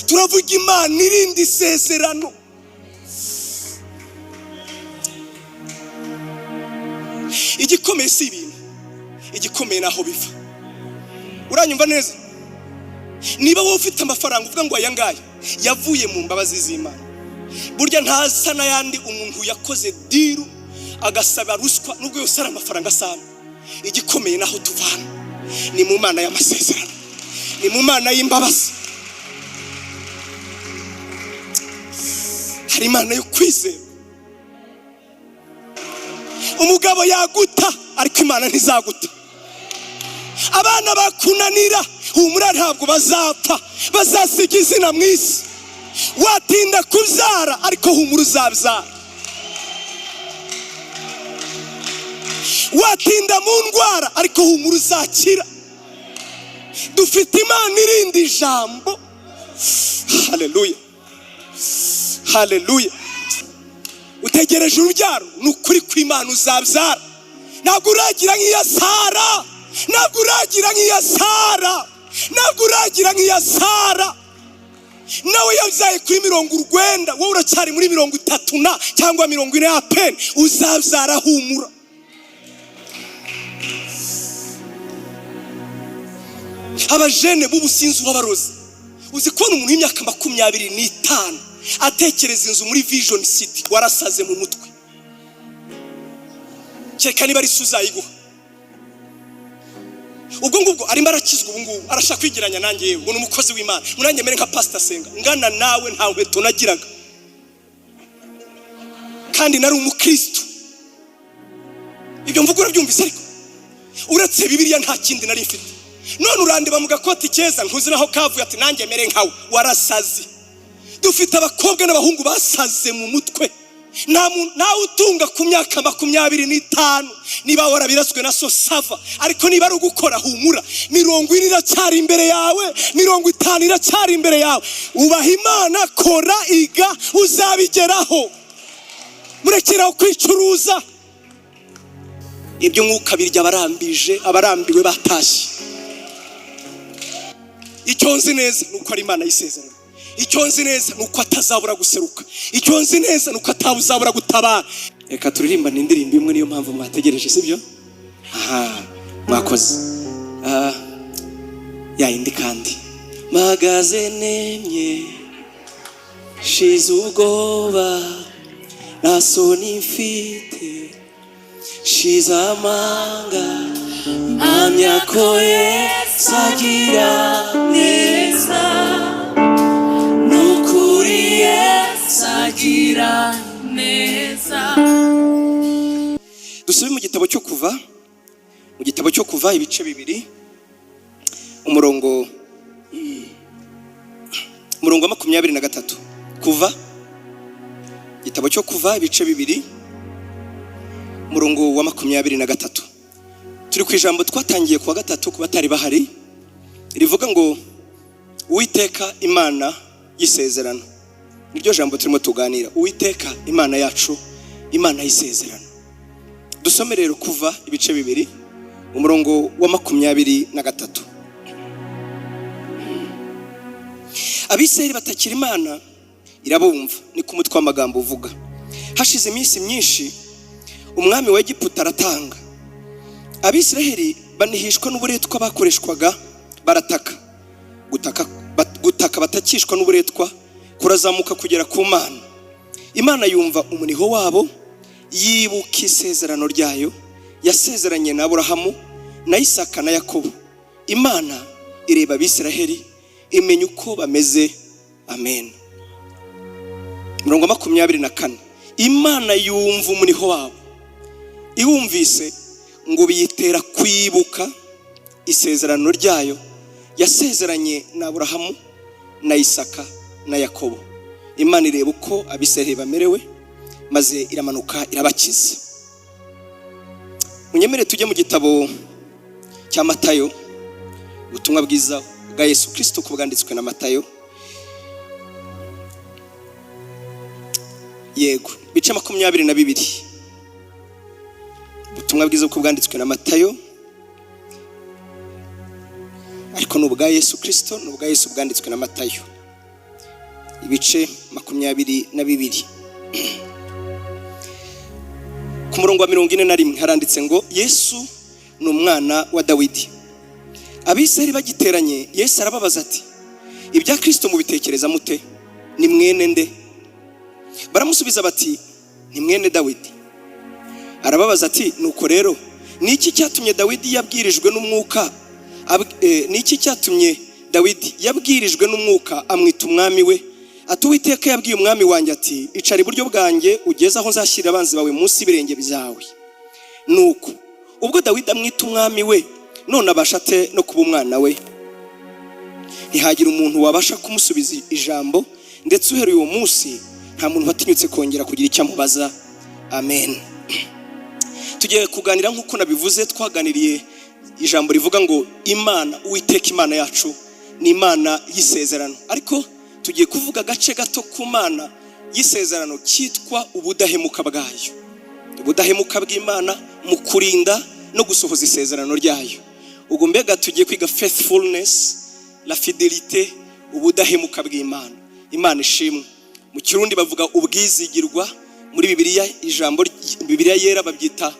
Turavuga Imana irinda isezerano. Igikomeye si ibintu, igikomeye ni aho biva. Uranyumva neza? Niba wowe ufite amafaranga uvuga ngo aya ngaya yavuye mu mbabazi z'Imana, burya ntasa n'ayandi umuntu yakoze deal agasaba ruswa, nubwo yose ari amafaranga asana. Igikomeye naho tuvana ni mu Mana y'amasezerano, ni mu Mana y'imbabazi. Hari Imana yo kwizera. Umugabo yaguta ariko Imana ntizaguta. Abana bakunanira, humura ntabwo bazapfa, bazasiga izina mu isi. Watinda kubyara ariko humura uzabyara. Watinda mu ndwara ariko humura uzakira. Dufite Imana irinda ijambo. Haleluya, haleluya. Utegereje urubyaro, ni ukuri kw'Imana uzabyara. Ntabwo uragira nk'iya Sara, ntabwo uragira nk'iya Sara, ntabwo uragira nk'iya Sara. Nawe yabyaye kuri 90, wowe uracyari muri 30 na cyangwa 40 ya peni, uzabyara humura. Abajene b'ubusinzi w'abarozi, uzi kubona umuntu w'imyaka 25 atekereza inzu muri Vision City, warasaze mu mutwe. Kereka niba ari se uzayiguha. Ubwo ngubwo arimo arakizwa, ubu ngubu arashaka kwigeranya nanjye, yewe ngo ni umukozi w'Imana, ngo nanjye mere nka Pastor Senga. Ngana nawe nta nkweto nagiraga kandi nari umukristo. Ibyo mvuga urabyumvise, ariko uretse Bibiliya nta kindi nari mfite. None urandeba mu gakoti keza ntuzi naho kavuye, ati nanjye mere nkawe, warasaze. Dufite abakobwa n'abahungu basaze mu mutwe. Ntawe utunga ku myaka 25. Niba warabiraswe na so sava, ariko niba ari ugukora humura, 40 iracyari imbere yawe, 50 iracyari imbere yawe. Ubaha Imana, kora, iga, uzabigeraho. Murekeraho kwicuruza. Ibyo mwuka birya abarambije, abarambiwe batashye. Icyo nzi neza ni uko ari Imana y'isezerano. Icyo nzi neza ni uko atazabura guseruka. Icyo nzi neza ni uko atazabura gutabara. Reka turirimbane indirimbo imwe, niyo mpamvu mwategereje, sibyo? Aha, mwakoze. Ya yindi kandi. Mpagaze nemye, shize ubwoba, nta soni mfite, shize amanga, mpamya ko Yesu agira neza. Nukuri Yesu agira neza. Dusome mu gitabo cyo Kuva, mu gitabo cyo Kuva ibice 2, umurongo wa 23. Kuva, igitabo cyo Kuva ibice 2, umurongo wa 23. Turi ku ijambo twatangiye kuwa gatatu ku batari bahari, rivuga ngo Uwiteka Imana y'isezerano. Niryo jambo turimo tuganira. Uwiteka Imana yacu, Imana y'isezerano. Dusome rero Kuva ibice 2, umurongo wa 23. Abisirayeli batakira Imana irabumva, ni ku mutwe w'amagambo uvuga. Hashize iminsi myinshi umwami wa Egiputa aratanga. Abisirayeli banihishwa n'uburetwa bakoreshwaga, barataka. Gutaka batakishwa n'uburetwa kurazamuka kugera ku Mana. Imana yumva umuniho wabo, yibuka isezerano ryayo yasezeranye na Aburahamu na Isaka na Yakobo. Imana ireba Abisiraheli, imenya uko bameze. Amen. Mirongo 24. Imana yumva umuniho wabo, iwumvise ngo biyitera kwibuka isezerano ryayo yasezeranye na Aburahamu na Isaka na Yakobo. Imana ireba uko Abisiraheli bamerewe, maze iramanuka irabakiza. Munyemere tujye mu gitabo cya Matayo, ubutumwa bwiza bwa Yesu Kristo uko bwanditswe na Matayo. Yego, bice 22. Ubutumwa bwiza uko bwanditswe na Matayo, ariko ni ubwa Yesu Kristo, ni ubwa Yesu bwanditswe na Matayo. Ibice 22, ku murongo wa 41, haranditse ngo: "Yesu ni umwana wa Dawidi." Abisirayeli bagiteranye, Yesu arababaza ati: "Ibya Kirisito mubitekereza mute? Ni mwene nde?" Baramusubiza bati: "Ni mwene Dawidi." Arababaza ati: "Nuko rero, ni iki cyatumye Dawidi yabwirijwe n'umwuka ni iki cyatumye Dawidi yabwirijwe n'umwuka amwita umwami we, ati: 'Uwiteka yabwiye umwami wanjye ati: Icara iburyo bwanjye ugeze aho nzashyira abanzi bawe munsi y'ibirenge byawe'? Nuko ubwo Dawidi amwita umwami we, none abasha ate no kuba umwana we?" Ntihagira umuntu wabasha kumusubiza ijambo, ndetse uhereye uwo munsi nta muntu watinyutse kongera kugira icyo amubaza. Amen. Tugiye kuganira nk'uko nabivuze, twaganiriye ijambo rivuga ngo Imana, Uwiteka Imana yacu, ni Imana y'isezerano. Ariko tugiye kuvuga agace gato ku Mana y'isezerano cyitwa ubudahemuka bwayo, ubudahemuka bw'Imana mu kurinda no gusohoza isezerano ryayo. Ubwo mbega tugiye kwiga faithfulness, la fidélité, ubudahemuka bw'Imana. Imana ishimwe. Mu Kirundi bavuga ubwizigirwa, muri Bibiliya, ijambo Bibiliya Yera, babyita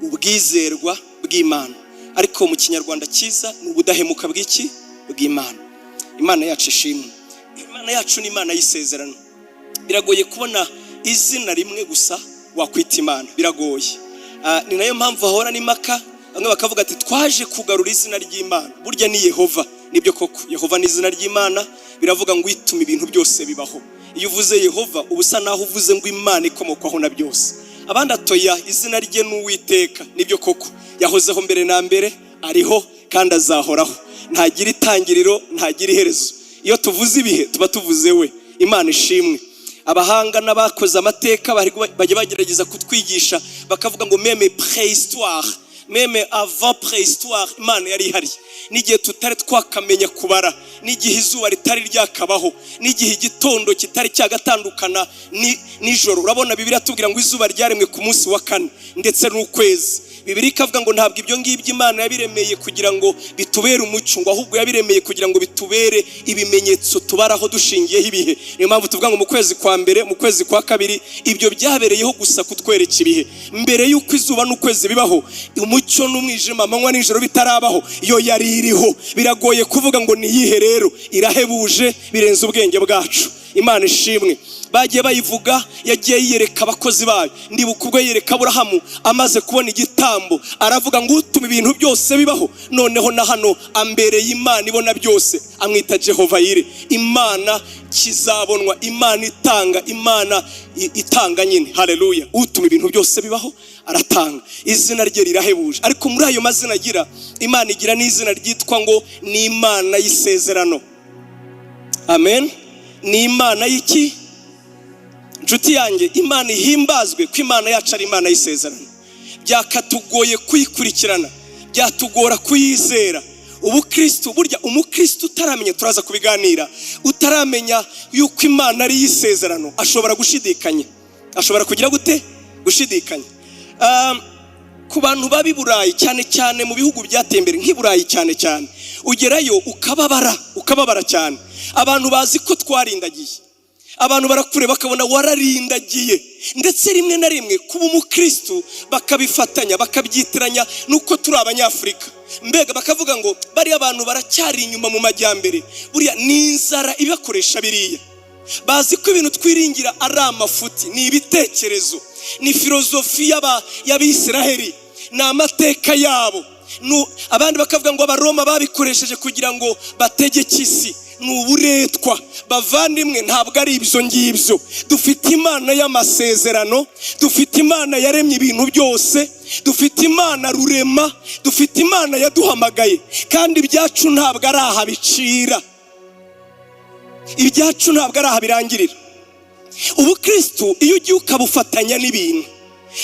ubwizerwa bw'Imana, ariko mu Kinyarwanda cyiza ni ubudahemuka bw'iki? Bw'Imana. Imana yacu ishimwe. Imana yacu ni Imana y'isezerano. Biragoye kubona izina rimwe gusa wakwita Imana, biragoye. Ni nayo mpamvu hahora n'impaka, bamwe bakavuga ati: "Twaje kugarura izina ry'Imana, burya ni Yehova." Nibyo koko, Yehova ni izina ry'Imana, biravuga ngo ituma ibintu byose bibaho. Iyo uvuze Yehova, uba usa naho uvuze ngo Imana ikomokwaho na byose. Abandi atoya, izina rye ni Uwiteka. Nibyo koko, yahozeho mbere na mbere, ariho kandi azahoraho, ntagira itangiriro, ntagira iherezo. Iyo tuvuze ibihe, tuba tuvuze we. Imana ishimwe. Abahanga n'abakoze amateka bajya bagerageza kutwigisha, bakavuga ngo même préhistoire, même avant préhistoire, Imana yari ihari. N'igihe tutari twakamenya kubara, n'igihe izuba ritari ryakabaho, n'igihe igitondo kitari cyagatandukana nijoro. Urabona, Bibiliya tubwira ngo izuba ryaremwe ku munsi wa kane, ndetse n'ukwezi. Bibiliya ikavuga ngo ntabwo ibyo ngibyo Imana yabiremeye kugira ngo bitubere umucyo, ngo ahubwo yabiremeye kugira ngo bitubere ibimenyetso tubaraho dushingiyeho ibihe. Niyo mpamvu tuvuga ngo mu kwezi kwa mbere, mu kwezi kwa kabiri. Ibyo byabereyeho gusa kutwereka ibihe. Mbere y'uko izuba n'ukwezi bibaho, umucyo n'umwijima, amanywa n'ijoro bitarabaho, yo yari iriho. Biragoye kuvuga ngo ni iyihe rero, irahebuje, birenze ubwenge bwacu. Imana ishimwe. Bagiye bayivuga, yagiye yiyereka abakozi bayo. Ndibuka ubwo yiyereka Aburahamu amaze kubona igitambo, aravuga ngo utuma ibintu byose bibaho, noneho na hano ambereye Imana ibona byose. Amwita Jehova Yire, Imana kizabonwa, Imana itanga, Imana itanga nyine. Haleluya! Utuma ibintu byose bibaho aratanga, izina rye rirahebuje. Ariko muri ayo mazina agira, Imana igira n'izina ryitwa ngo ni Imana y'isezerano. Amen. Ni Imana y'iki, nshuti yanjye? Imana ihimbazwe ko Imana yacu ari Imana y'isezerano. Byakatugoye kuyikurikirana, byatugora kuyizera. Ubukristo burya, umukristo utaramenya, turaza kubiganira, utaramenya yuko Imana ari iy'isezerano, ashobora gushidikanya. Ashobora kugira gute? Gushidikanya. Ku bantu baba i Burayi, cyane cyane mu bihugu byateye imbere nk'i Burayi cyane cyane, ugerayo ukababara, ukababara cyane. Abantu bazi ko twarindagiye, abantu barakureba bakabona wararindagiye, ndetse rimwe na rimwe kuba umukristu bakabifatanya, bakabyitiranya nuko turi Abanyafurika. Mbega bakavuga ngo bariya bantu baracyari inyuma mu majyambere, buriya ni inzara ibakoresha biriya. Bazi ko ibintu twiringira ari amafuti, ni ibitekerezo, ni filozofi y'Abisiraheli, ni amateka yabo. Abandi bakavuga ngo Abaroma babikoresheje kugira ngo bategeke isi, ni uburetwa. Bavandimwe, ntabwo ari ibyo ngibyo. Dufite Imana y'amasezerano, dufite Imana yaremye ibintu byose, dufite Imana rurema, dufite Imana yaduhamagaye, kandi ibyacu ntabwo ari aha bicira, ibyacu ntabwo ari aha birangirira. Ubukristu iyo ugiye ukabufatanya n'ibintu,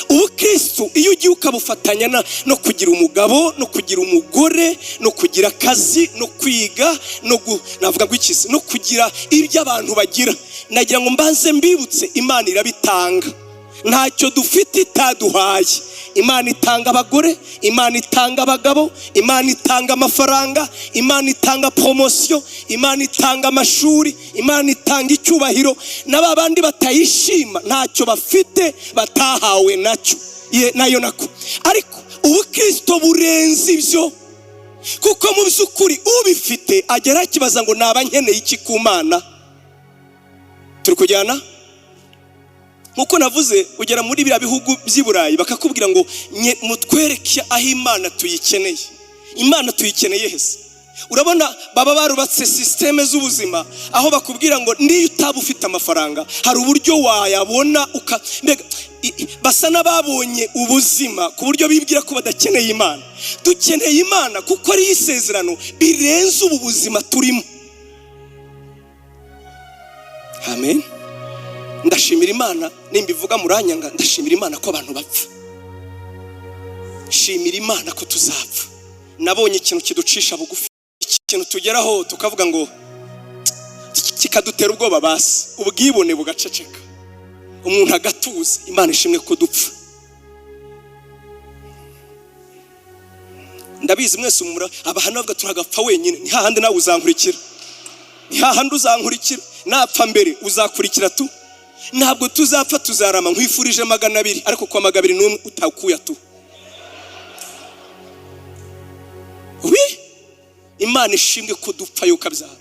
ubukristu iyo ugiye ukabufatanya no kugira umugabo, no kugira umugore, no kugira akazi, no kwiga, no navuga ngo iki se, no kugira ibyo abantu bagira, nagira ngo mbanze mbibutse: Imana irabitanga. Ntacyo dufite itaduhaye. Imana itanga abagore, Imana itanga abagabo, Imana itanga amafaranga, Imana itanga promotion, Imana itanga amashuri, Imana itanga icyubahiro. Na ba bandi batayishima ntacyo bafite batahawe nacyo. Ye nayo nako. Ariko ubukristo burenze ibyo, kuko mu by'ukuri ubifite agera akibaza ngo: "Naba nkeneye iki ku Mana?" Turi kujyana? Nkuko navuze, ugera muri biriya bihugu by'i Burayi bakakubwira ngo: "Mutwereke aho Imana tuyikeneye." Imana tuyikeneye hese? Urabona baba barubatse système z'ubuzima aho bakubwira ngo niyo utaba ufite amafaranga hari uburyo wayabona uka mbega basa n'ababonye ubuzima ku buryo bibwira ko badakeneye Imana. Dukeneye Imana kuko ariyo isezerano birenze ubu buzima turimo. Amen. Ndashimira Imana, nimba ivuga muranyanga, ndashimira Imana ko abantu bapfa. Shimira Imana ko tuzapfa. Nabonye ikintu kiducisha bugufi, ikintu tugeraho tukavuga ngo kikadutera ubwoba, basi ubwibone bugaceceka, umuntu agatuza. Imana ishimwe ko dupfa. Ndabizi mwese umura abahana bavuga turagapfa wenyine. Ni hahandi nawe uzankurikira, ni hahandi uzankurikira. Napfa mbere uzakurikira tu. Ntabwo tuzapfa, tuzarama. Nkwifurije 200, ariko kwa 201 utakuya tu. Wi, Imana ishimwe ko dupfa yuko abyara.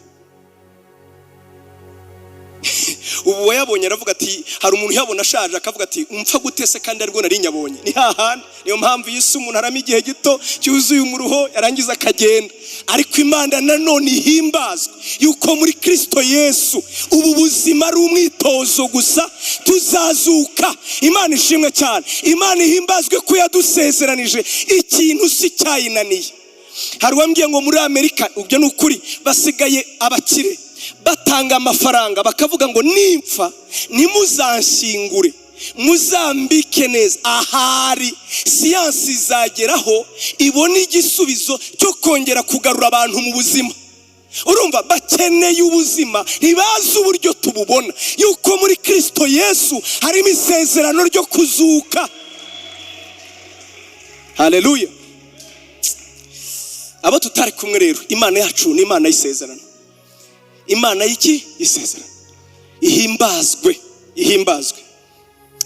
Ubu wayabonye aravuga ati hari umuntu uyabona ashaje akavuga ati: "Umfa gute se kandi aribwo nari nyabonye?" Ni hahandi. Niyo mpamvu iyi si umuntu arama igihe gito cyuzuye umuruho, yarangiza akagenda. Ariko Imana nanone ihimbazwe yuko muri Kristo Yesu ubu buzima ari umwitozo gusa, tuzazuka. Imana ishimwe cyane. Imana ihimbazwe ko yadusezeranije ikintu si cyayinaniye. Hari uwambwiye ngo muri Amerika, ibyo ni ukuri, basigaye abakire batanga amafaranga bakavuga ngo: "Nimpfa ntimuzanshyingure, muzambike neza." Ahari siyansi izageraho ibona igisubizo cyo kongera kugarura abantu mu buzima. Urumva bakeneye ubuzima, ntibazi uburyo tububona, yuko muri Kristo Yesu harimo isezerano ryo kuzuka. Haleluya! Abo tutari kumwe rero, Imana yacu ni Imana y'isezerano. Imana y'iki? Isezerano. Ihimbazwe, ihimbazwe,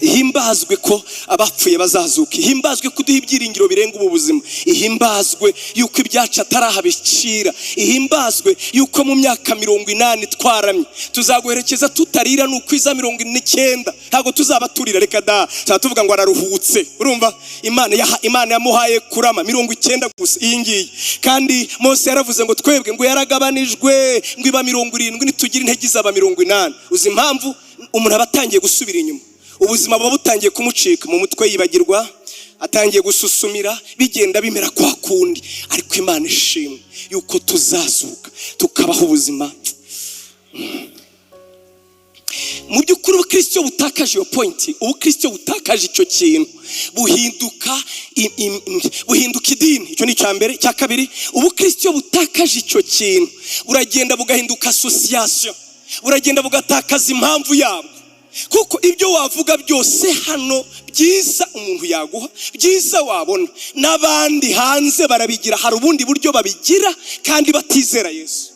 ihimbazwe ko abapfuye bazazuka. Ihimbazwe kuduha ibyiringiro birenga ubu buzima. Ihimbazwe yuko ibyacu atarahabicira. Ihimbazwe yuko mu myaka 80 twaramye tuzaguherekeza tutarira. Ni ukwiza 49 ntabwo tuzaba turira, reka da, tuzaba tuvuga ngo araruhutse. Urumva Imana yamuhaye kurama 90 gusa iyi ngiyi. Kandi Mose yaravuze ngo twebwe ngo yaragabanijwe ngo iba 70, nitugira intege izaba 80. Uzi impamvu? Umuntu aba atangiye gusubira inyuma, ubuzima buba butangiye kumucika mu mutwe, yibagirwa, atangiye gususumira, bigenda bimera kwa kundi. Ariko Imana ishimwe yuko tuzazuka tukabaho ubuzima. Mu by'ukuri ubukristo butakaje iyo point, ubukristo butakaje icyo kintu, buhinduka idini. Icyo ni icya mbere. Icya kabiri, ubukristo butakaje icyo kintu buragenda bugahinduka association, buragenda bugatakaza impamvu yabwo. Kuko ibyo wavuga byose hano byiza umuntu yaguha, byiza wabona, n'abandi hanze barabigira. Hari ubundi buryo babigira kandi batizera Yesu.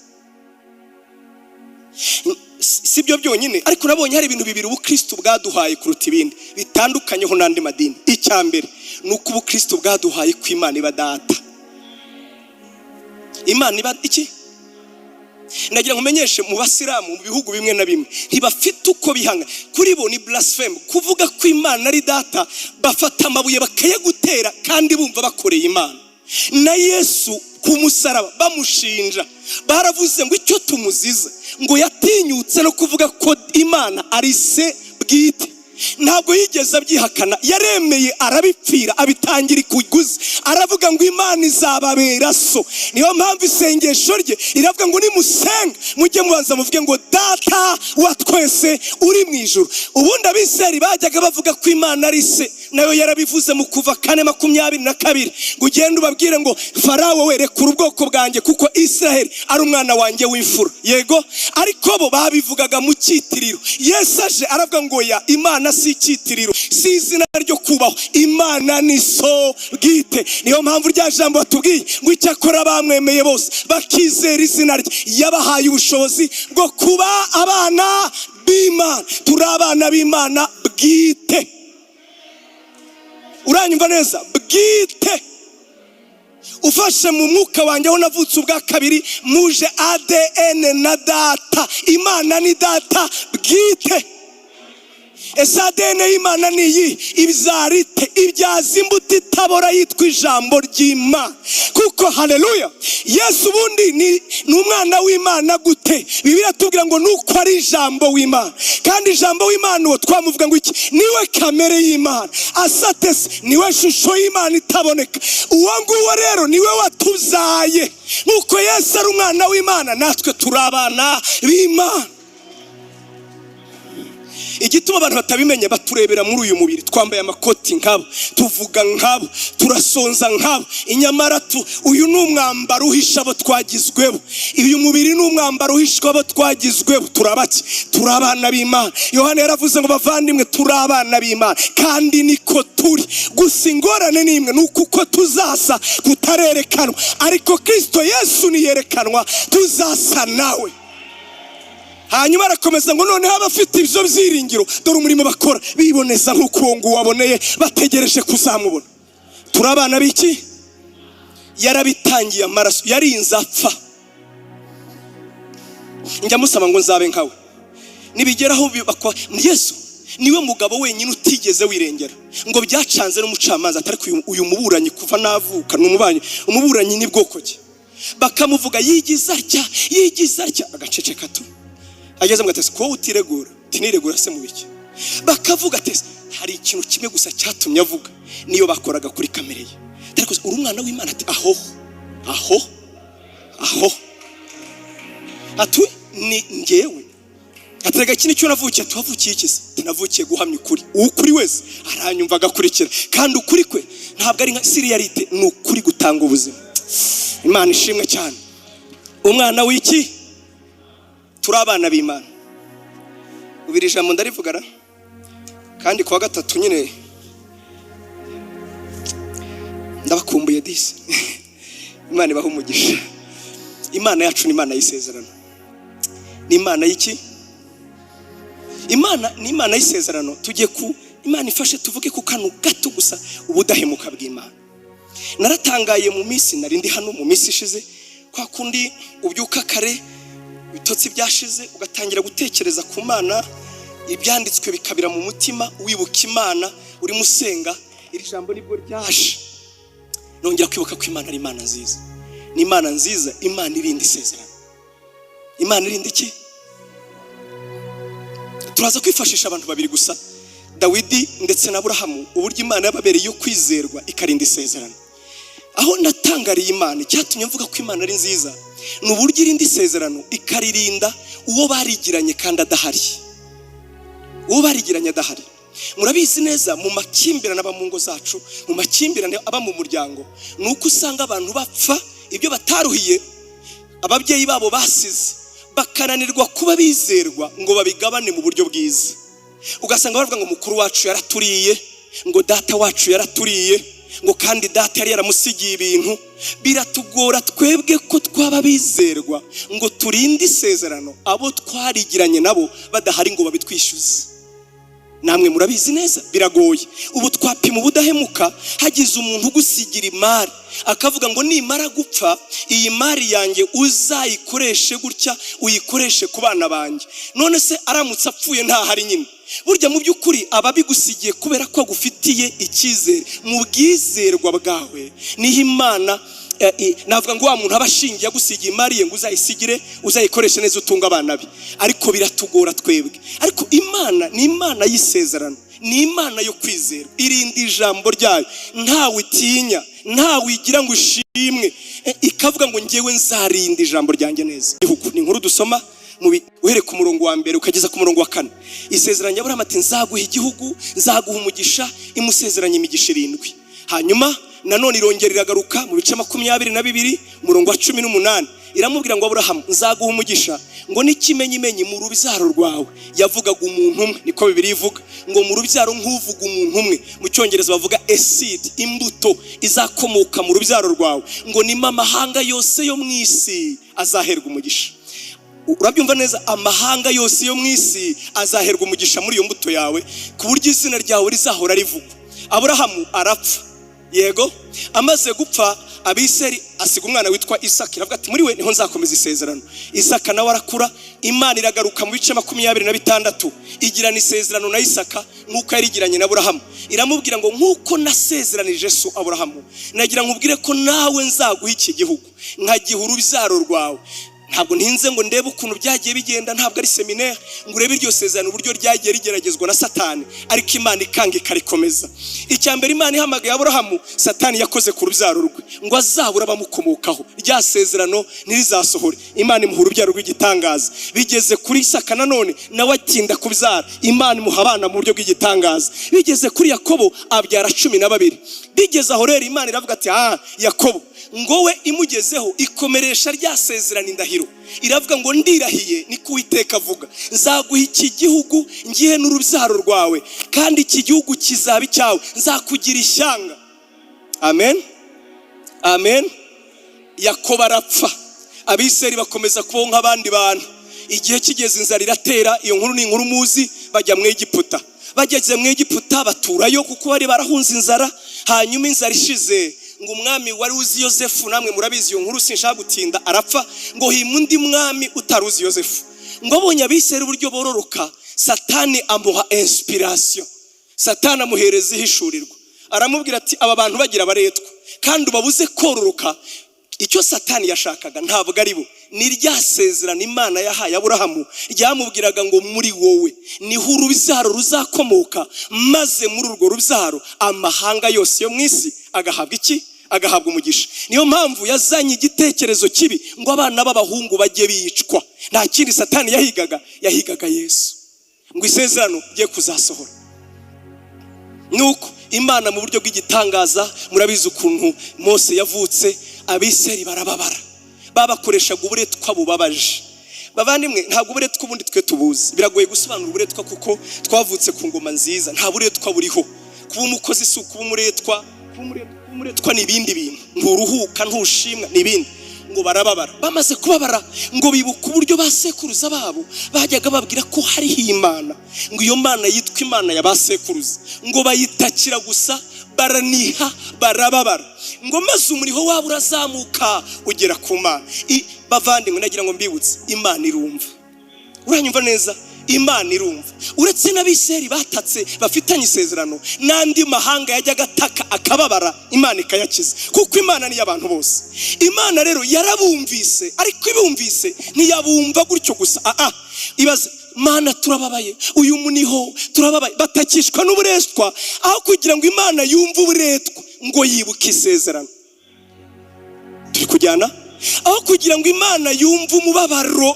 Si byo byonyine, ariko nabonye hari ibintu bibiri ubukristo bwaduhaye kuruta ibindi, bitandukanyeho n'andi madini. Icya mbere ni uko ubukristo bwaduhaye ko Imana iba data. Imana iba iki? Ndagira ngo umenyeshe, mu basilamu, mu bihugu bimwe na bimwe, ntibafite uko bihanga. Kuri bo ni blasphemy kuvuga ko Imana ari data. Bafata amabuye bakayagutera kandi bumva bakoreye Imana. Na Yesu ku musaraba bamushinja, baravuze ngo icyo tumuziza ngo yatinyutse no kuvuga ko Imana ari se bwite. Ntabwo yigeze abyihakana, yaremeye arabipfira, abitangira ikuguzi, aravuga ngo Imana izababera so. Niyo mpamvu isengesho rye riravuga ngo nimusenga mujye mubanza muvuge ngo: "Data wa twese uri mu ijuru." Ubundi abiseri bajyaga bavuga ko Imana ari se. Nayo yarabivuze mu Kuva 4:22 ngo: "Ugende ubabwire ngo Farawo we, rekura ubwoko bwanjye, kuko Israheli ari umwana wanjye w'imfura." Yego, ariko bo babivugaga mu cyitiriro. Yesu aje aravuga ngo: "Ya, Imana si icyitiriro, si izina ryo kubaho, Imana ni so bwite." Niyo mpamvu rya jambo batubwiye ngo: "Icyakora bamwemeye bose bakizera izina rye, yabahaye ubushobozi bwo kuba abana b'Imana." Turi abana b'Imana bwite. Uranyumva neza? Bwite. Ufashe mu mwuka wanjye, aho navutse ubwa kabiri, muje ADN na Data. Imana ni Data bwite. Ese ADN y'Imana ni iyi? Ibyara ite? Ibyaza imbuto itabora yitwa ijambo ry'Imana. Kuko, haleluya, Yesu ubundi ni umwana w'Imana gute? Bibiliya tubwira ngo nuko ari ijambo w'Imana. Kandi ijambo w'Imana uwo twamuvuga ngo iki? Niwe kamere y'Imana asatese, niwe shusho y'Imana itaboneka. Uwo nguwo rero niwe watubyaye. Nk'uko Yesu ari umwana w'Imana, natwe turi abana b'Imana. Igituma abantu batabimenya, baturebera muri uyu mubiri. Twambaye amakoti nkabo, tuvuga nkabo, turasonza nkabo. Inyamara tu uyu ni umwambaro uhisha abo twagizweho. Uyu mubiri ni umwambaro uhishwa abo twagizweho. Turabaki? Turi abana b'Imana. Yohana yaravuze ngo: "Bavandimwe, turi abana b'Imana kandi niko turi." Gusa ingorane ni imwe, ni uko uko tuzasa kutarerekanwa, ariko Kirisito Yesu niyerekanwa tuzasa nawe. Hanyuma arakomeza ngo: "Noneho abafite ibyo byiringiro, dore umurimo bakora: biboneza nk'uko uwo nguwo waboneye, bategereje kuzamubona." Turi abana b'iki? Yarabitangiye amaraso, yarinze apfa. Njya musaba ngo nzabe nkawe. Nibigeraho bakwa Yesu niwe mugabo wenyine utigeze wirengera, ngo byacanze n'umucamanza, atari uyu muburanyi kuva navuka ni umubanyi. Umuburanyi ni bwoko ki? Bakamuvuga yigiza atya, yigiza atya, agaceceka tu. Ageze mu gatesi ko utiregura, tiniregura se mu biki? Bakavuga ati hari ikintu kimwe gusa cyatumye avuga, niyo bakoraga kuri kamere ye. Ariko uri umwana w'Imana? Ati: "Aho, aho, aho." Ati: "Ni ngewe." Aterega iki? Nicyo navukiye. Tuhavukiye iki se? Tunavukiye guhamya ukuri. Ukuri wese aranyumva agakurikira, kandi ukuri kwe ntabwo ari nka siriyarite, ni ukuri gutanga ubuzima. Imana ishimwe cyane. Umwana w'iki? Turi abana b'Imana. Ubu iri jambo ndarivugana kandi kuwa gatatu nyine ndabakumbuye disi. Imana ibaha umugisha. Imana yacu ni Imana y'isezerano. Ni Imana y'iki? Imana ni Imana y'isezerano. Tugiye ku Imana ifashe tuvuge ku kantu gato gusa, ubudahemuka bw'Imana. Naratangaye mu minsi nari ndi hano mu minsi ishize, kwa kundi ubyuka kare, ibitotsi byashize, ugatangira gutekereza ku Mana, ibyanditswe bikabira mu mutima, wibuka Imana, urimo usenga. Iri jambo nibwo ryaje, nongera kwibuka ko Imana ari Imana nziza. Ni Imana nziza, Imana irinda isezerano. Imana irinda iki? Turaza kwifashisha abantu babiri gusa, Dawidi ndetse na Aburahamu, uburyo Imana yababereye yo kwizerwa ikarinda isezerano. Aho natangariye Imana, icyatumye mvuga ko Imana ari nziza, ni uburyo irinda isezerano, ikaririnda uwo barigiranye kandi adahari. Uwo barigiranye adahari. Murabizi neza, mu makimbirane aba mu ngo zacu, mu makimbirane aba mu muryango, ni uko usanga abantu bapfa ibyo bataruhiye, ababyeyi babo basize, bakananirwa kuba bizerwa ngo babigabane mu buryo bwiza. Ugasanga bavuga ngo mukuru wacu yaraturiye, ngo data wacu yaraturiye, ngo kandi data yari yaramusigiye ibintu. Biratugora twebwe ko twaba bizerwa ngo turinde isezerano abo twarigiranye nabo badahari ngo babitwishyuze. Namwe murabizi neza, biragoye. Ubu twapima ubudahemuka. Hagize umuntu ugusigira imari, akavuga ngo: "Nimara gupfa, iyi mari yanjye uzayikoreshe gutya, uyikoreshe ku bana banjye." None se aramutse apfuye ntahari nyine? Burya mu by'ukuri aba abigusigiye kubera ko agufitiye icyizere. Mu bwizerwa bwawe niho Imana navuga ngo wa muntu aba ashingiye agusigiye imari ye ngo uzayisigire, uzayikoreshe neza, utunga abana be. Ariko biratugora twebwe. Ariko Imana ni Imana y'isezerano, ni Imana yo kwizera, irinda ijambo ryayo. Ntawe itinya, ntawe igira ngo ishimwe. Ikavuga ngo: "Ngewe nzarinda ijambo ryanjye neza." Igihugu ni inkuru dusoma Uhereye ku murongo wa mbere ukageza ku murongo wa kane, isezeranya Aburahamu ati: "Nzaguha igihugu, nzaguha umugisha." Imusezeranya imigisha irindwi. Hanyuma nanone irongera iragaruka mu bice 22, umurongo wa 18, iramubwira ngo: "Aburahamu, nzaguha umugisha, ngo n'ikimenyimenyi mu rubyaro rwawe." Yavugaga umuntu umwe, niko Bibiliya ivuga ngo mu rubyaro, nk'uvuga umuntu umwe. Mu Cyongereza bavuga a seed, imbuto izakomoka mu rubyaro rwawe, ngo nimo amahanga yose yo mu isi azaherwa umugisha. Urabyumva neza? Amahanga yose yo mu isi azaherwa umugisha muri iyo mbuto yawe, ku buryo izina ryawe rizahora rivugwa. Aburahamu arapfa. Yego, amaze gupfa, Abiseri asiga umwana witwa Isaka. Iravuga ati: "Muri we niho nzakomeza isezerano." Isaka nawe arakura. Imana iragaruka mu bice 26, igirana isezerano na Isaka nk'uko yarigiranye na Aburahamu. Iramubwira ngo: "Nk'uko nasezeranije so Aburahamu, nagira nkubwire ko nawe nzaguha iki gihugu, nkagiha urubyaro rwawe." Ntabwo ntinze ngo ndebe ukuntu byagiye bigenda, ntabwo ari séminaire ngo urebe iryo sezerano uburyo ryagiye rigeragezwa na Satani, ariko Imana ikanga ikarikomeza. Icya mbere, Imana ihamagaye Aburahamu, Satani yakoze ku rubyaro rwe ngo azabure abamukomokaho, rya sezerano ntirizasohore. Imana imuha urubyaro rw'igitangaza. Bigeze kuri Isaka nanone, nawe atinda kubyara, Imana imuha abana mu buryo bw'igitangaza. Bigeze kuri Yakobo, abyara 12. Bigeze aho rero, Imana iravuga ati: "Ah, Yakobo." Ngo we imugezeho ikomeresha rya sezerano indahiro, iravuga ngo: "Ndirahiye, niko Uwiteka avuga, nzaguha iki gihugu, ngihe n'urubyaro rwawe, kandi iki gihugu kizaba icyawe, nzakugira ishyanga." Amen, amen. Yakobo arapfa, Abiseri bakomeza kubaho nk'abandi bantu. Igihe kigeze, inzara iratera. Iyo nkuru ni inkuru muzi. Bajya mu Egiputa. Bageze mu Egiputa baturayo, kuko bari barahunze inzara. Hanyuma inzara ishize, ngo umwami wari uzi Yosefu, namwe murabizi iyo nkuru, sinshaka gutinda, arapfa. Ngo hima undi mwami utari uzi Yosefu. Ngo abonye Abiseri uburyo bororoka, Satani amuha inspiration, Satani amuhereza ihishurirwa, aramubwira ati: "Aba bantu bagira abaretwa kandi ubabuze kororoka." Icyo Satani yashakaga ntabwo ari bo, ni rya sezerano Imana yahaye Aburahamu ryamubwiraga ngo: "Muri wowe niho urubyaro ruzakomoka, maze muri urwo rubyaro amahanga yose yo mu isi agahabwa iki? Agahabwa umugisha." Niyo mpamvu yazanye igitekerezo kibi ngo abana b'abahungu bajye bicwa. Nta kindi Satani yahigaga, yahigaga Yesu, ngo isezerano rye kuzasohora. Nuko Imana mu buryo bw'igitangaza, murabizi ukuntu Mose yavutse, Abiseri barababara, babakoreshaga uburetwa bubabaje. Bavandimwe, ntabwo uburetwa ubundi twe tubuzi, biragoye gusobanura uburetwa kuko twavutse ku ngoma nziza, nta buretwa buriho. Kuba umukozi si ukuba umuretwa. Kuba umuretwa ni ibindi bintu, nturuhuka, ntushimwa, ni ibindi. Ngo barababara. Bamaze kubabara, ngo bibuka uburyo ba sekuruza babo bajyaga babwira ko hariho Imana, ngo iyo Mana yitwa Imana ya ba sekuruza. Ngo bayitakira gusa, baraniha, barababara, ngo maze umuriho wabo urazamuka ugera ku Mana. Bavandimwe, nagira ngo mbibutse, Imana irumva. Uranyumva neza? Imana irumva. Uretse n'Abiseri batatse bafitanye isezerano, n'andi mahanga yajyaga ataka akababara, Imana ikayakiza, kuko Imana ni iy'abantu bose. Imana rero yarabumvise, ariko ibumvise ntiyabumva gutyo gusa. Aa, ibaze: "Mana, turababaye, uyu muniho turababaye." Batakishwa n'uburetwa. Aho kugira ngo Imana yumve uburetwa, ngo yibuke isezerano. Turi kujyana? Aho kugira ngo Imana yumve umubabaro,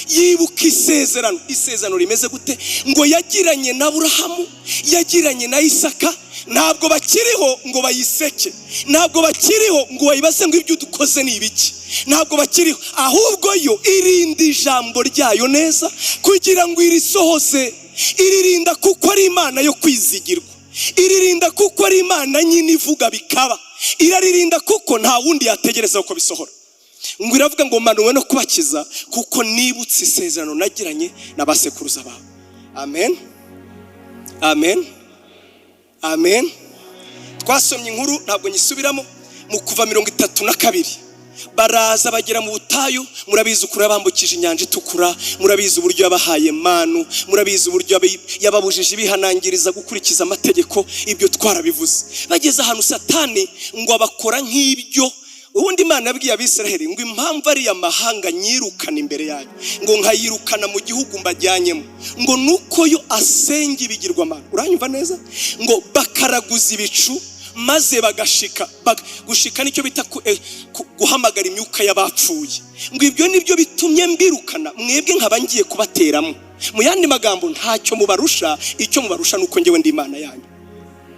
yibuka isezerano. Isezerano rimeze gute? Ngo yagiranye na Aburahamu, yagiranye na Isaka. Ntabwo bakiriho ngo bayiseke, ntabwo bakiriho ngo bayibaze ngo: "Ibyo udukoze ni ibiki?" Ntabwo bakiriho, ahubwo yo irinda ijambo ryayo neza kugira ngo irisohoze. Iririnda kuko ari Imana yo kwizigirwa, iririnda kuko ari Imana nyine ivuga bikaba, iraririnda kuko nta wundi yategereza ko bisohora. Ngo iravuga ngo: "Manuwe no kubakiza kuko nibutse isezerano nagiranye na ba sekuruza bawe." Amen, amen, amen. Twasomye inkuru, ntabwo nyisubiramo, mu Kuva 32. Baraza bagera mu butayu. Murabizi ukuntu yabambukije Inyanja Itukura, murabizi uburyo yabahaye manu, murabizi uburyo yababujije ibihanangiriza gukurikiza amategeko. Ibyo twarabivuze. Bageze ahantu, Satani ngo abakora nk'ibyo ubundi Imana yabwiye Abisiraheli ngo: "Impamvu ariya mahanga nyirukana imbere yanyu, ngo nkayirukana mu gihugu mbajyanyemo, ngo nuko yo asenga ibigirwamana." Uranyumva neza? Ngo bakaraguza ibicu. Maze bagashika gushika nicyo bita guhamagara imyuka y'abapfuye. Ngo ibyo nibyo bitumye mbirukana, mwebwe nkaba ngiye kubateramo. Mu yandi magambo, ntacyo mubarusha. Icyo mubarusha ni uko njyewe ndi Imana yanyu.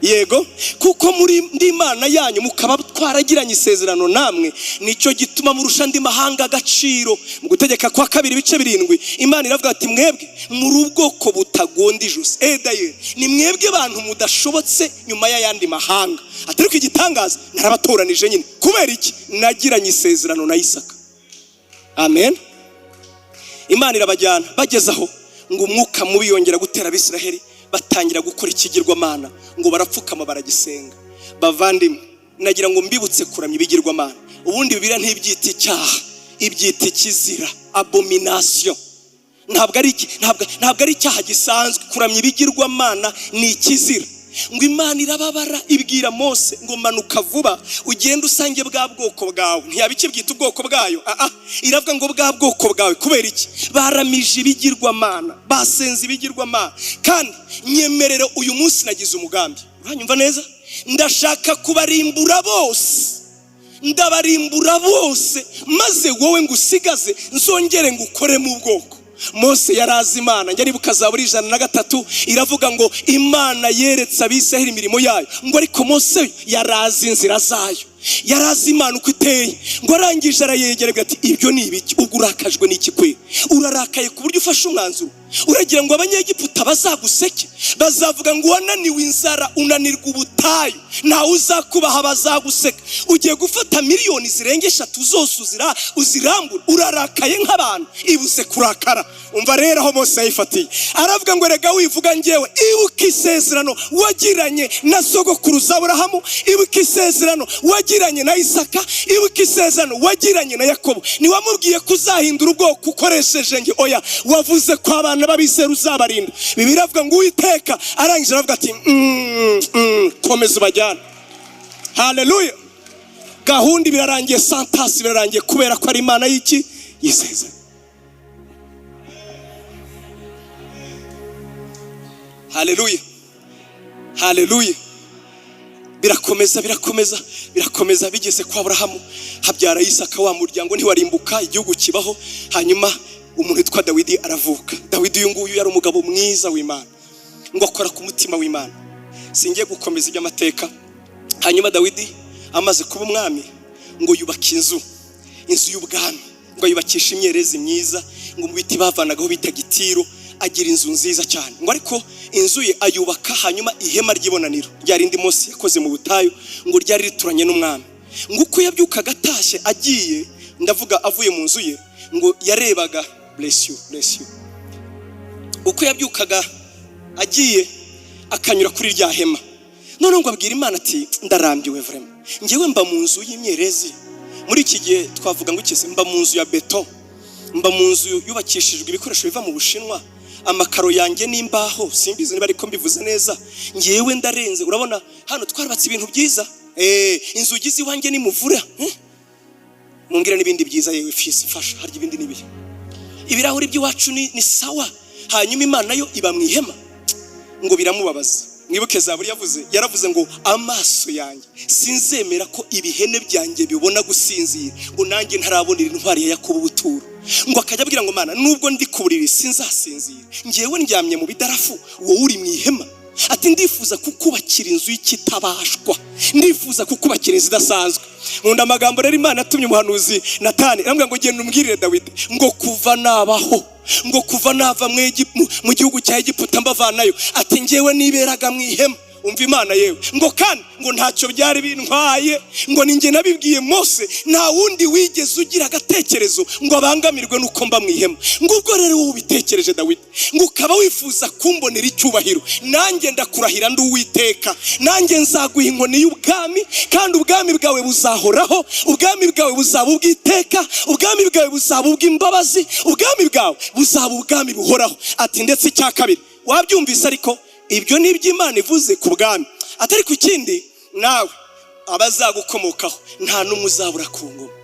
Yego, kuko muri ndi Imana yanyu, mukaba twaragiranye isezerano namwe, nicyo gituma murusha andi mahanga agaciro. Mu Gutegeka kwa Kabiri ibice 7, Imana iravuga ati: "Mwebwe muri ubwoko butagonda ijosi." D'ailleurs, ni mwebwe bantu mudashobotse nyuma y'ayandi mahanga. Atari ko igitangaza, narabatoranije nyine. Kubera iki? Nagiranye isezerano na Isaka. Amen. Imana irabajyana. Bageze aho, ngo umwuka mubi yongera gutera Abisiraheli, batangira gukora ikigirwamana, ngo barapfukama baragisenga. Bavandimwe, nagira ngo mbibutse kuramya ibigirwamana. Ubundi Bibiliya ntibyita icyaha, ibyita ikizira, abomination. Ntabwo ari icyaha gisanzwe. Kuramya ibigirwamana ni ikizira. Ngo Imana irababara, ibwira Mose ngo: "Manuka vuba, ugende usange bwa bwoko bwawe." Ntiyabikibwita ubwoko bwayo, iravuga ngo bwa bwoko bwawe. Kubera iki? Baramije ibigirwamana, basenze ibigirwamana. Kandi nyemerere, uyu munsi nagize umugambi, uranyumva neza? Ndashaka kubarimbura bose, ndabarimbura bose, maze wowe ngusigaze, nzongere ngukoremo ubwoko. Mose yari azi Imana. Njya nibuka Zaburi 103, iravuga ngo Imana yeretse Abisiraheli imirimo yayo, ngo ariko Mose yari azi inzira zayo, yari azi Imana uko iteye. Ngo arangije arayegera ati: "Ibyo ni ibiki? Ubwo urakajwe n'iki kwe? Urarakaye ku buryo ufashe umwanzuro, uragira ngo Abanyegiputa bazaguseke, bazavuga ngo wananiwe inzara, unanirwa ubutayu, ntawe uzakubaha, bazaguseka. Ugiye gufata miliyoni zirenga 3 zose uzirambura, urarakaye nk'abantu, ibuze kurakara." Umva rero aho Mose yayifatiye, aravuga ngo: "Rega wivuga ngewe, ibuka isezerano wagiranye na sogokuruza Aburahamu, ibuka isezerano wagiranye na Isaka, ibuka isezerano wagiranye na Yakobo. Ntiwamubwiye ko uzahindura ubwoko ukoresheje nge? Oya, wavuze ko abana b'abisera uzabarinda." Bibiliya iravuga ngo Uwiteka arangije aravuga ati: "Komeza ubajyane." Haleluya! Gahunda birarangiye, sentence birarangiye, kubera ko ari Imana y'iki? Y'isezerano. Haleluya, haleluya! Birakomeza, birakomeza, birakomeza. Bigeze kwa Aburahamu, habyara Isaka, wa muryango ntiwarimbuka, igihugu kibaho. Hanyuma umuntu witwa Dawidi aravuka. Dawidi uyu nguyu yari umugabo mwiza w'Imana, ngo akora ku mutima w'Imana. Singiye gukomeza iby'amateka. Hanyuma Dawidi amaze kuba umwami, ngo yubaka inzu, inzu y'ubwami, ngo ayubakishe imyerezi myiza, ngo mu biti bavanagaho bitaga itiro. Agira inzu nziza cyane. Ngo ariko inzu ye ayubaka, hanyuma ihema ry'ibonaniro rya rindi Mose yakoze mu butayu, ngo ryari rituranye n'umwami. Ngo uko yabyukaga atashye agiye, ndavuga avuye mu nzu ye, ngo yarebaga, bless you, bless you, uko yabyukaga agiye akanyura kuri rya hema. Noneho ngo abwira Imana ati: "Ndarambiwe vraiment, ngewe mba mu nzu y'imyerezi." Muri iki gihe twavuga ngo ikize, mba mu nzu ya beto, mba mu nzu yubakishijwe ibikoresho biva mu Bushinwa, amakaro yanjye n'imbaho, simbizi niba ariko mbivuze neza. Ngewe ndarenze, urabona hano twarubatse ibintu byiza, inzugi z'iwanjye ni muvura, Mumbwire n'ibindi byiza. Yewe fisi, mfasha, harya ibindi n'ibihe? Ibirahuri by'iwacu ni sawa. Hanyuma Imana yo iba mu ihema. Ngo biramubabaza. Mwibuke Zaburi yavuze, yaravuze ngo: "Amaso yanjye sinzemera ko ibihene byanjye bibona gusinzira, ngo nanjye ntarabonera intwari ya Yakobo ubuturo." Ngo akajya abwira ngo: "Mana, nubwo ndi ku buriri sinzasinzira, ngewe ndyamye mu bidarafu, wowe uri mu ihema." Ati: "Ndifuza kukubakira inzu y'ikitabashwa, ndifuza kukubakira inzu idasanzwe." Nkunda amagambo rero Imana yatumye umuhanuzi Natani, aramubwira ngo: "Genda umbwirire Dawidi ngo kuva nabaho, ngo kuva nava mu gihugu cya Egiputa mbavanayo," ati, "ngewe niberaga mu ihema." Umva Imana yewe! Ngo kandi ngo ntacyo byari bintwaye, ngo ni njye nabibwiye Mose, nta wundi wigeze ugira agatekerezo ngo abangamirwe n'uko mba mu ihema. Ngo ubwo rero wowe ubitekereje Dawidi, ngo ukaba wifuza kumbonera icyubahiro, nanjye ndakurahira ndi Uwiteka, nanjye nzaguha inkoni y'ubwami, kandi ubwami bwawe buzahoraho, ubwami bwawe buzaba ubw'iteka, ubwami bwawe buzaba ubw'imbabazi, ubwami bwawe buzaba ubwami buhoraho. Ati ndetse icya kabiri wabyumvise, ariko ibyo ni iby'Imana ivuze ku bwami, atari ku kindi, nawe abazagukomokaho nta n'umwe uzabura ku ngoma.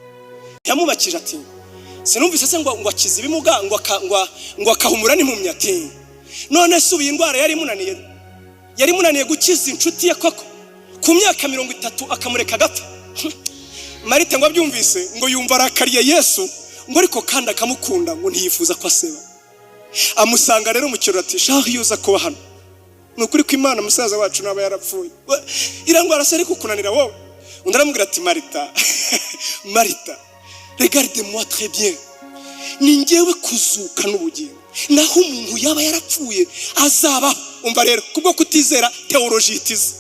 Yamubakije ati: "Sinumvise se ngo akize ibimuga, ngo akahumura n'impumyi?" Ati: "None se ubu iyi ndwara yari imunaniye, yari imunaniye gukiza inshuti ye koko?" Ku myaka 30 akamureka agapfa. Marita ngo abyumvise, ngo yumva arakariye Yesu, ngo ariko kandi akamukunda, ngo ntiyifuza ko aseba. Amusanga rero mu kirori, ati: "Shaho, iyo uza kuba hano, ni ukuri ko Imana, musaza wacu naba yarapfuye. Irangwara se ariko kunanira wowe?" Undi aramubwira ati: "Marita, Marita, regarde moi très bien, ni njyewe kuzuka n'ubugingo, naho umuntu yaba yarapfuye azabaho." Umva rero, kubwo kutizera théologie itize,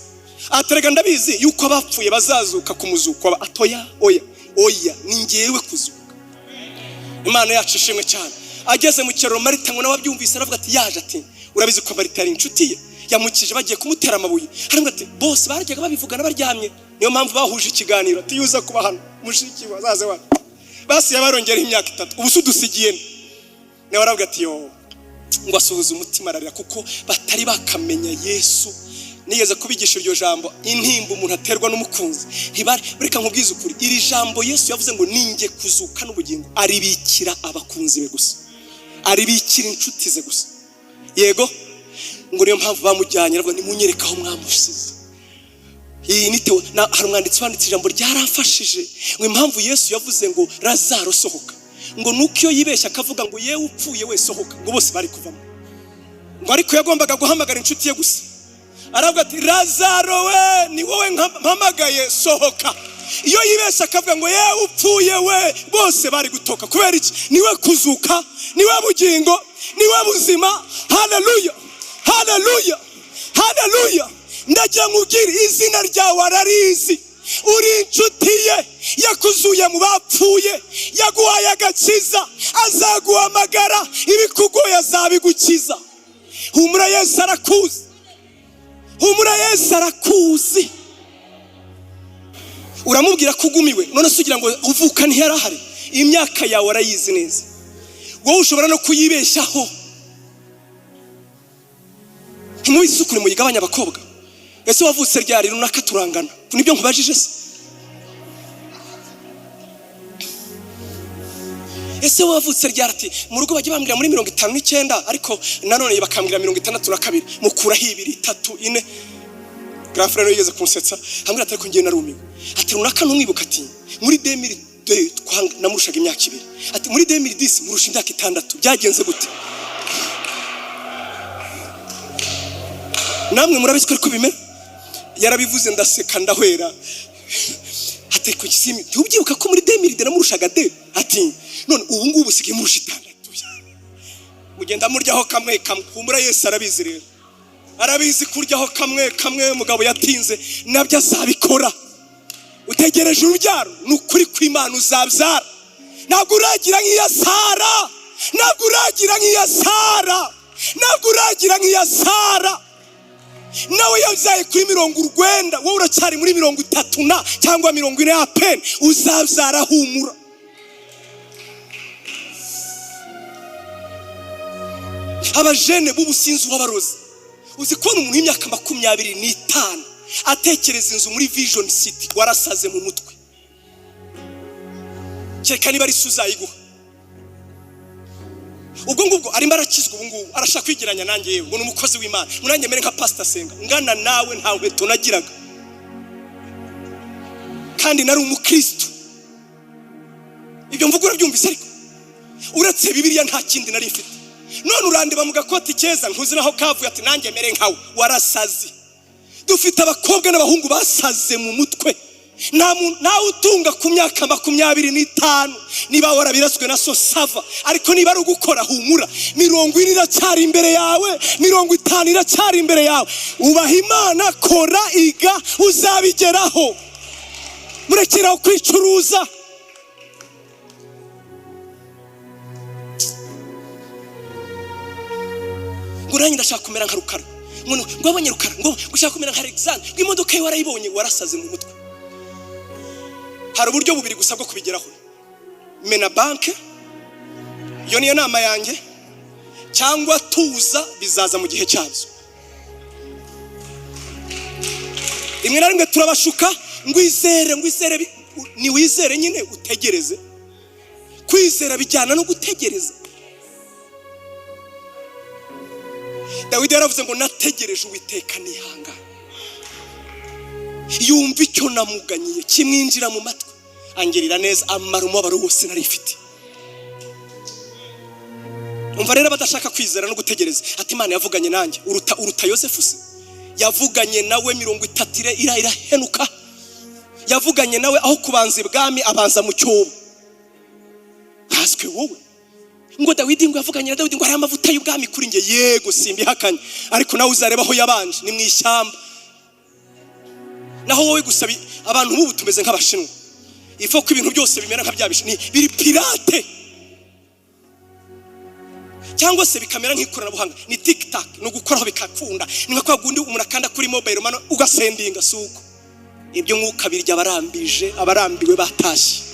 aterega: "Ndabizi yuko abapfuye bazazuka ku muzuko." Aba atoya: "Oya, oya, ni njyewe kuzuka." Imana yacu ishimwe cyane. Ageze mu kiraro, Marita ngo nawe abyumvise, aravuga ati, yaje ati, urabizi ko Marita yari inshuti ye, yamukije bagiye kumutera amabuye. Aravuga ati bose barajyaga babivugana baryamye, niyo mpamvu bahuje ikiganiro, ati: "Yuza kuba hano, mushiki wazaze wa basi yabarongeraho imyaka 3, ubu se udusigiye nde?" Nawe aravuga ati: "Yo." Ngo asuhuza umutima, ararira, kuko batari bakamenya Yesu. Nigeze kubigisha iryo jambo, intimba umuntu aterwa n'umukunzi. Ntibari, reka nkubwize ukuri, iri jambo Yesu yavuze ngo ninjye kuzuka n'ubugingo, aribikira abakunzi be gusa, aribikira inshuti ze gusa. Yego, ngo niyo mpamvu bamujyanye, aravuga: "Nimunyereke aho mwamusize." Iyi ni hari umwanditsi wanditse ijambo ryaramfashije, ngo impamvu Yesu yavuze ngo: "Lazaro, sohoka," ngo nuko iyo yibeshya akavuga ngo: "Yewe upfuye we, sohoka," ngo bose bari kuvamo. Ngo ariko yagombaga guhamagara inshuti ye gusa, aravuga ati: "Lazaro we, ni wowe mpamagaye, sohoka." Iyo yibeshya akavuga ngo: "Yewe upfuye we," bose bari gutoka. Kubera iki? Niwe kuzuka, niwe bugingo, niwe buzima. Haleluya, haleluya, haleluya! Ndagira nkubwire, izina ryawe ararizi, uri inshuti ye, yakuzuye mu bapfuye, yaguhaye agakiza, azaguhamagara ibikugoye, azabigukiza. Humura, Yesu arakuzi. Humura, Yesu arakuzi. Uramubwira ko ugumiwe, none se ugira ngo uvuka ntiyarahari? Imyaka yawe arayizi neza, wowe ushobora no kuyibeshyaho. Ntimubisukure, muyigabanye abakobwa. Ese wavutse ryari? Runaka turangana, nibyo nkubajije se? Ese wavutse ryari? Ati: "Mu rugo bajya bambwira muri 59, ariko nanone bakambwira 62." Mukuraho 2, 3, 4. Grand frère yigeze kunsetsa, ambwira ati: "Ariko ngiye narumiwe." Ati: "Runaka ntumwibuka?" Ati: "Muri 2002 namurushaga imyaka 2." Ati: "Muri 2010 murusha imyaka 6, byagenze gute?" Namwe murabizi ko ariko bimera. Yarabivuze ndaseka, ndahwera. Ati: "Ku kisimi ntubyibuka ko muri 2002 namurushaga de?" Ati: "None ubu ngubu usigaye murusha 6." Mugenda muryaho kamwe kamwe. Humura, Yesu arabizi rero, arabizi kuryaho kamwe kamwe. Mugabo yatinze, nabyo azabikora. Utegereje urubyaro, ni ukuri kw'Imana uzabyara. Ntabwo uragira nk'iya Sara, ntabwo uragira nk'iya Sara, ntabwo uragira nk'iya Sara. Nawe yabyaye kuri 90, wowe uracyari muri 30 na cyangwa 40 ya peni. Uzabyara, humura. Abajene b'ubusinzi w'abarozi, uzi kubona umuntu w'imyaka 25 atekereza inzu muri Vision City? Warasaze mu mutwe, kereka niba ari se uzayiguha. Ubwo ngubwo arimo arakizwa, ubu ngubu arashaka kwigeranya nanjye, yewe ngo ni umukozi w'Imana, ngo nanjye mere nka pasita Senga. Ngana nawe nta nkweto nagiraga kandi nari umukristo. Ibyo mvuga urabyumvise? Ariko uretse Bibiliya nta kindi nari mfite. None urandeba mu gakoti keza, ntuzi naho kavuye, ati: "Nanjye mere nkawe." Warasaze. Dufite abakobwa n'abahungu basaze mu mutwe. Nta muntu ntawe utunga ku myaka 25. Niba warabiraswe na so, ça va, ariko niba ari ugukora, humura, 40 iracyari imbere yawe, 50 iracyari imbere yawe. Ubaha Imana, kora, iga, uzabigeraho. Murekeraho kwicuruza. Ngo nanjye ndashaka kumera nka Rukara, ngo ngo wabonye Rukara, ngo ushaka kumera nka Alexander, ngo imodoka ye warayibonye. Warasaze mu mutwe. Hari uburyo bubiri gusa bwo kubigeraho: mena banke, iyo niyo nama yanjye, cyangwa tuza, bizaza mu gihe cyabyo. Rimwe na rimwe turabashuka ngo izere, ngo izere, ni wizere nyine utegereze. Kwizera bijyana no gutegereza. Dawidi yaravuze ngo: "Nategereje Uwiteka nihangana." Yumva icyo namuganyiye kimwinjira mu matwi, angirira neza, amara umubabaro wose nari mfite. Umva rero, abadashaka kwizera no gutegereza, ati Imana yavuganye nanjye. Uruta Yosefu se? Yavuganye nawe 30 irahenuka. Yavuganye nawe, aho kubanza ibwami abanza mu cyobo. Nkaswe wowe ngo Dawidi, ngo yavuganye na Dawidi, ngo hari amavuta y'ubwami kuri njye. Yego, simbihakanye, ariko nawe uzareba aho yabanje, ni mu ishyamba. Naho wowe gusa abantu b'ubu tumeze nk'Abashinwa. Ifo ko ibintu byose bimera nka bya bishinwa biri pirate, cyangwa se bikamera nk'ikoranabuhanga, ni tiktak, ni ugukoraho bikakunda, ni nka kwa kundi umuntu akanda kuri mobile money ugasendinga. Si uko ibyo mwuka birya abarambije, abarambiwe batashye.